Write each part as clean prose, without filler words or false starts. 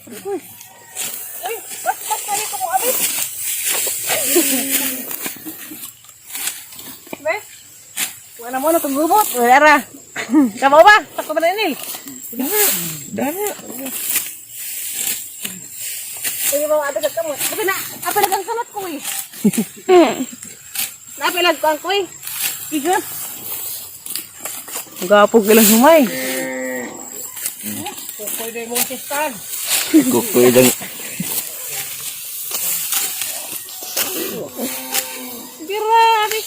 Uy. Uy, bas bas kali ko kung abis. Be? Wala mo na itong gubot. Wala ra. Kamo ba? Takbo na ini. Dana. Uy, mga ate sa kamot. Kasi na, apa na ang salat ko eh. Napilag ko ang ko eh. Iga. Gapog ilang humay. Kukoy na yung mga sistan. Kukoy lang. Grabe.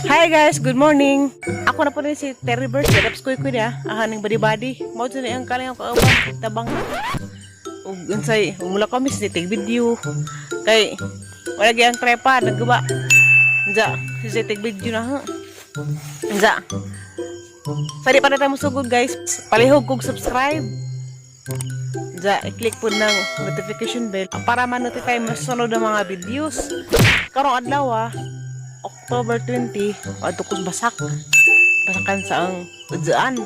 Hi guys, good morning. Ako na po rin si Terry Burst, Reps Kuy Kuy niya, ahaning body body. Mo dyan ang kaling ako kauban, tabang. Ug unsay, umula ko miss ni take video. Kay wala gyud ang trepa nagguba. Unsa, si take video na ha. Unsa. Sa di pa na tayo musugod guys, palihog kog subscribe. Unsa, i-click po ng notification bell para ma-notify mo sa sunod na mga videos. Karong adlaw ah, October 20, adto ko sa basak. Basakan sa ang udzaan.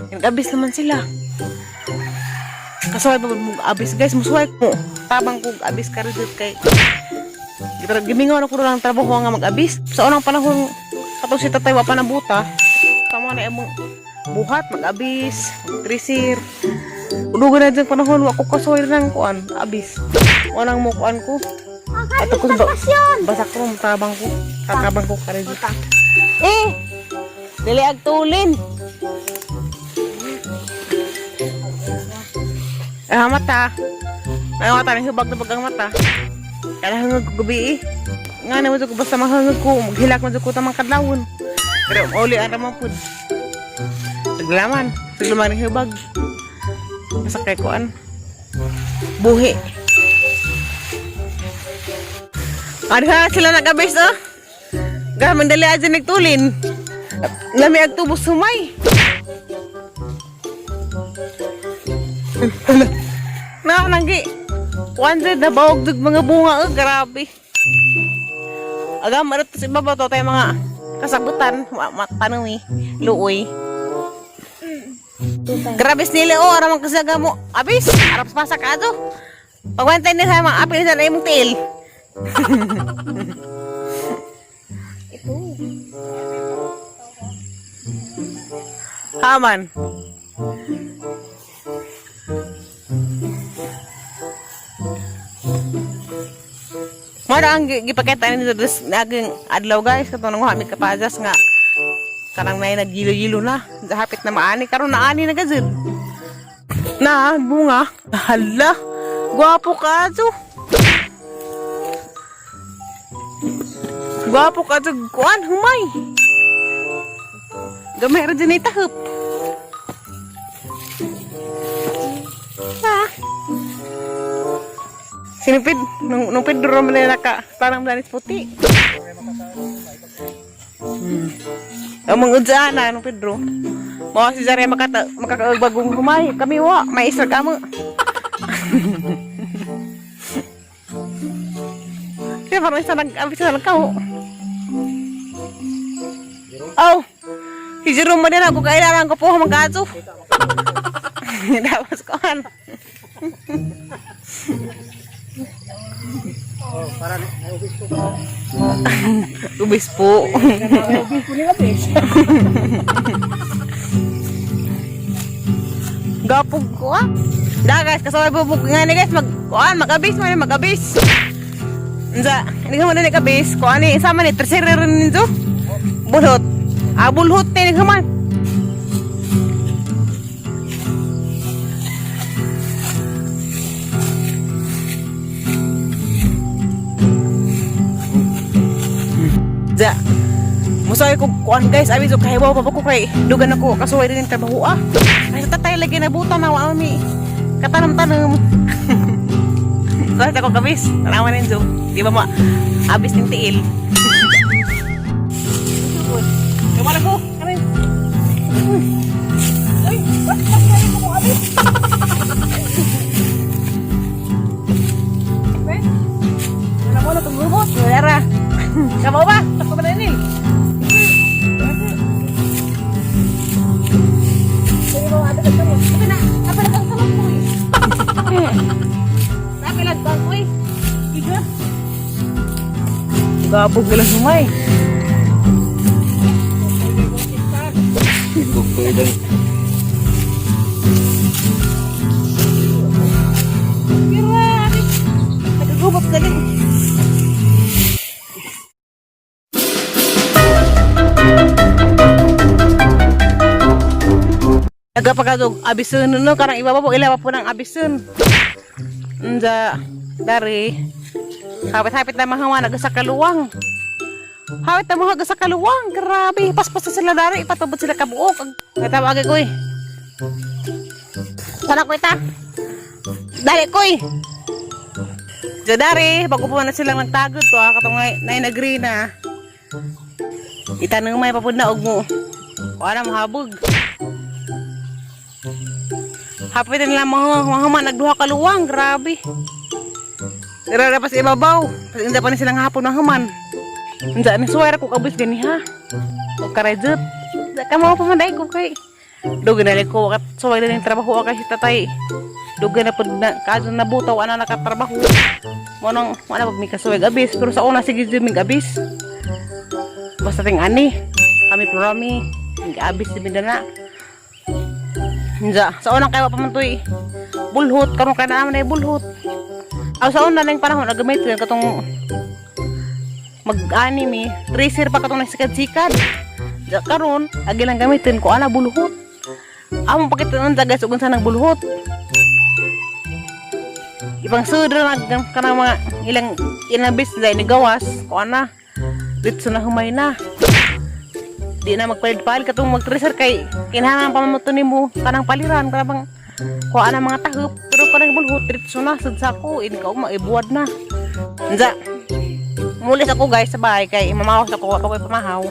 Nag-abis naman sila. Kasuway pa mo abis guys, musuway ko. Tabang kog abis ka rin kay Gitara gimingaw na ko lang trabaho nga mag-abis. Sa unang panahon katong si tatay wa pa nabuta. Tama na imong buhat mag-abis, mag-tresir. Ulugan na dyan panahon wa ko kasuway ng kuan, abis. Unang mo kuan ko. Ato ko ba, basak ko tabang ko. Tatabang ko ka rin. Eh! Dili ag tulin. Ah, mata. Ay, mata rin hubag na bag ang mata. Kaya hangag ko gabi eh. Nga naman ko basta mahangag ko. Maghilak man ko tamang kadlawon. Pero uli ang ramang pud. Taglaman. Taglaman ng hubag. Basta kay kuan. Buhi. Ano sila nag-abis oh? Gaman dali aja nagtulin. Lami ag tubos humay. Na nanggi. 100 na bawag dug mga bunga oh, grabe. Aga marot sa ibabaw to tayo mga kasabutan, matanong eh, luoy. Grabe nila oh, aramang kasaga mo. Abis, arap sa pasak ato. Pagwantay nila mga apil sa imong tail. Haman. Mara ang gipakita ni sa naging adlaw guys katong nanguha mi kapazas nga karang nay naggilo-gilo na hapit na maani karon naani na gazud na bunga hala gwapo ka to gwapo ka to kuan humay gamay ra dyan ay tahop ah Sinipid, nung Pedro man na naka, parang danis puti. Ang mga udzaan na, nung Pedro. Mga si Zaria makata, makakagbagong humay. Kami wa, may isra kamo. Kaya parang isa nag, abis na lang kao. Oh, si Jerome man din ako kailangan ko po magkaso. Tapos ko ano. Ubis po. Gapog ko ah. Da guys, kasaway po po nga ni guys, mag kuan, mag-abis man mag-abis. Unsa, hindi ka man ni kabis, kuan ni sama ni tercera rin ninyo. Bulhot. Ah, bulhot ni man. Ja. Musay ko kuan guys, abi so kahibaw pa ko kay dugan ako kasuway din ang trabaho ah. Ay sa tatay lagi nabutan na wa mi. Katanam-tanam. Sa ko kabis, tanawan ninyo. Di ba ma abis ning tiil. Kamara ko. Kanin. Uy. Ay, bas bas ko abis. Iga. Gabog ilang humay. Kukoy lang. Grabe. Nagagubot galing. Nagapakadog abison no karang ibabaw ilaw po ng abison. Unja dari hapit-hapit na mahawa sa kaluwang. Hapit na mga sa kaluwang. Grabe, paspas na sila dari patubod sila kabuok. Katawag ko eh. Sana ko ita. Dali koy. So dari, bago pa na silang nagtagod to ha, katong na agree na. Itanong may papud na og mo. Wala mahabog. Hapit na nila mga mga nagduha kaluwang, grabe. Dara pa sa ibabaw. Pas inda pa ni silang hapon na human. Unsa ni suwera ko kabis gani ha. O karejut. Sa kamo pa man ko kay. Dugay na ko kat suway na ning trabaho kay si tatay. Dugay na pud na kadto na butaw ana nakatrabaho. Mo nang wala pag mi kasuway abis pero sa una sige jud mig abis. Basta ting ani kami programi mig abis di na. Unsa sa unang kay wa pa man toy bulhot karon kay naa man ay bulhot. Aw sa una ning panahon nagamit katong mag-anime, tracer pa katong nagsikad-sikad. Ja karon agi lang gamitin ko ana bulhot. Amo pakita nun guys ug unsa nang bulhot. Ibang sudro na kanang mga ilang ilang bis na ni gawas ko ana. Ditso na humay na. Di na magpalit-palit katong mag-tracer kay kinahanglan pa man to nimo kanang paliran kanang kuha na mga tahop pero kanang bulhot diretso na sud sako ini ka maibuwad na. Unsa? Mulis ako guys sa bahay kay mamahaw sa ko ako kay pamahaw.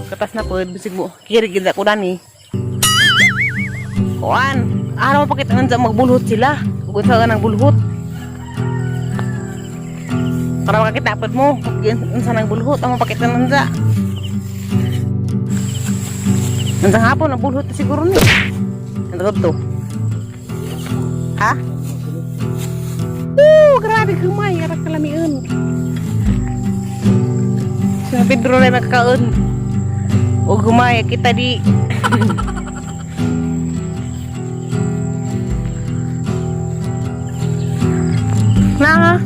Katas na po, bisig mo. Kirig gid ako dani. Kuan, araw pa kita nandiyan magbulhot sila. Ug unsa ka nang bulhot. Para makakita pod mo, unsa nang bulhot, amo pakita nandiyan. Nandiyan hapon ang bulhot na siguro ni. Ano to? Ha? Woo, grabe kumay, ara kalamiun. Sa Pedro na magkaon. O gumaya kita di. Na,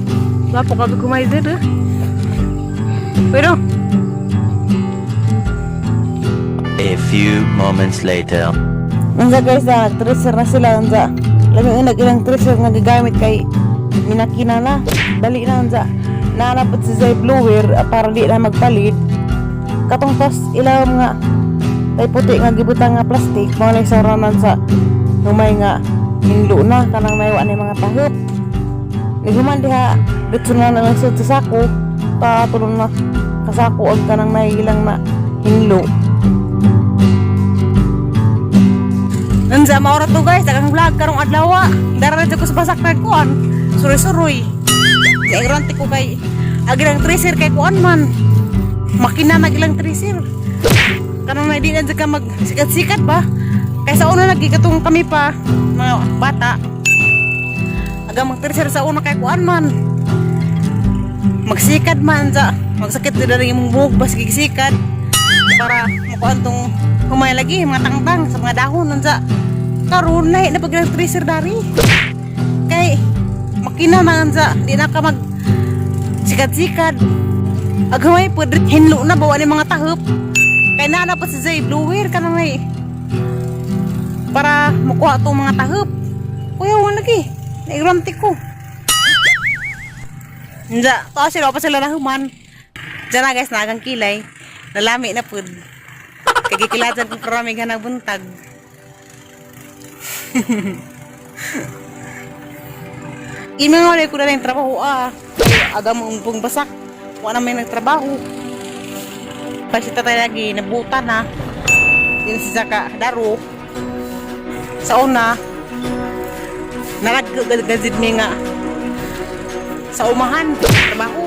wapo ka gumay dito. Pero, A few moments later. Unsa guys na tracer na sila unsa. Lami unag ilang tracer nga gigamit kay minakina na. Dali na unsa. Naanapot si Zay blower para di na magpalit. Katong tos ilaw nga tay puti nga gibutang nga plastic mao lang sa ranan sa humay nga hinlo na kanang naywa ni mga tahop. Naghuman diha ditso na lang sa sako ta tulong na kasako og kanang nailang na hinlo. Unsa maura to guys, daghang vlog karong adlaw. Dara na jud ko sa basak na kuan. Suroy-suroy. Kay ko kay agilang tracer kay kuan man. Makina nag ilang tracer. Kanang na di na jud ka mag sikat-sikat ba? Kay sa una lagi katong kami pa mga bata. Aga mag tracer sa una kay kuan man. Magsikad man sa magsakit na rin imong buhok bas gigisikad para makuan tong humay lagi mga tangtang sa mga dahon unsa karon na na pag tracer dari kay makina na unsa di na ka mag sikat-sikat agaway po hinlo na bawa ni mga tahop kay naa na pa si Zay blower ka na may para makuha tong mga tahop kuya wala lagi naigranti ko. Unsa, to sila pa sila nahuman. Diyan na guys, nagang kilay. Nalami na pud. Kagikilajan ko karami nga buntag. Ima nga ko na rin trabaho ah. Kay aga mo umpong basak. Wala may nagtrabaho. Kasi tatay lagi, nabuta na. Din si Saka, daro. Sa una, nalagagazid mi nga sa umahan, trabaho.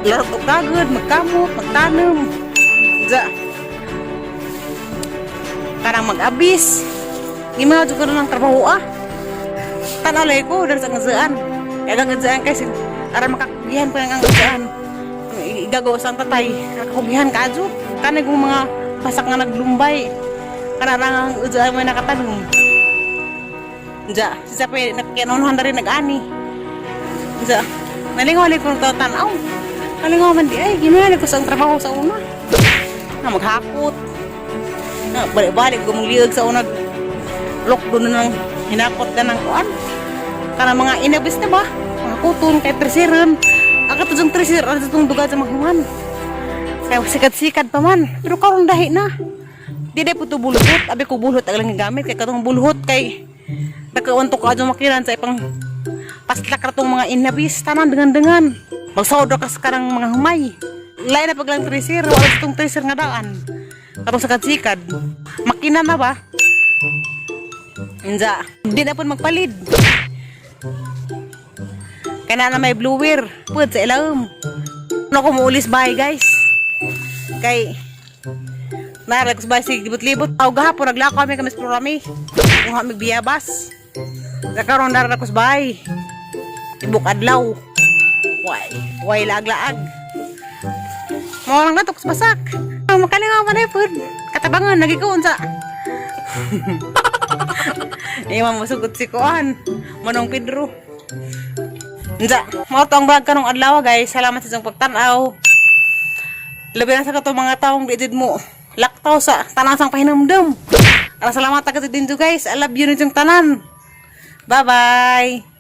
Larot og kagod, magkamot, magtanom. Za. Karang mag-abis. Gima jud ko na ng trabaho ah. Tanalay ko dahil sa ngazaan. Kaya ang ngazaan kasi Aron makakugihan pa ang ugaan. Igagawa sa ang tatay. Kakakugihan ka adyo. Kanay kung mga pasak nga naglumbay. Kanarang ang ugaan may nakatanong. Diya, si Sapi, nakinunuhan na rin nag-ani. Diya, nalingaw ko ng tanaw. Nalingaw man di ay, ginawa ko sa ang trabaho sa una. Na maghakot. Na, balik-balik, gumuliag sa una. Lockdown na nang hinakot na ng kuan. Kana mga inabis na ba? Mga kuton kay tresiran. Ang katudong tresiran sa itong duga sa mga. Kaya sikat-sikat pa man. Pero karon dahi na. Di na po ito bulhot. Abi ko bulhot ang lang gamit. Kay katong bulhot kay nagkauntok ka adyo makiran sa ipang paslak ra tong mga inabis. Tanan dengan-dengan. Magsaod ra kas karang mga humay. Lain na paglang tresir. Wala itong tresir nga daan. Katong sikat-sikat. Makina na ba? Inza. Di na po magpalid. Kaya na may bluer. Pud sa ilawom. Ano ko muulis bahay, guys. Kay Narag sa bahay sig libot-libot. Aw gahapon naglakaw kami kami sa programi. Kuha mig biyabas. Nakaroon narag ko sa bahay. Ibuk adlaw. Way, way laag-laag. Mao lang natok sa basak. Ah, makalingaw man ay pud. Katabangan lagi ko unsa. Iwan mo sugot si Kuan. Manong Pedro. Unsa, mao to ang vlog karong adlaw, guys. Salamat sa inyong pagtan-aw. Labi na sa katong mga taong di jud mo laktaw sa tanan sang pahinumdum. Ara salamat agad din guys. I love you ninyong tanan. Bye-bye.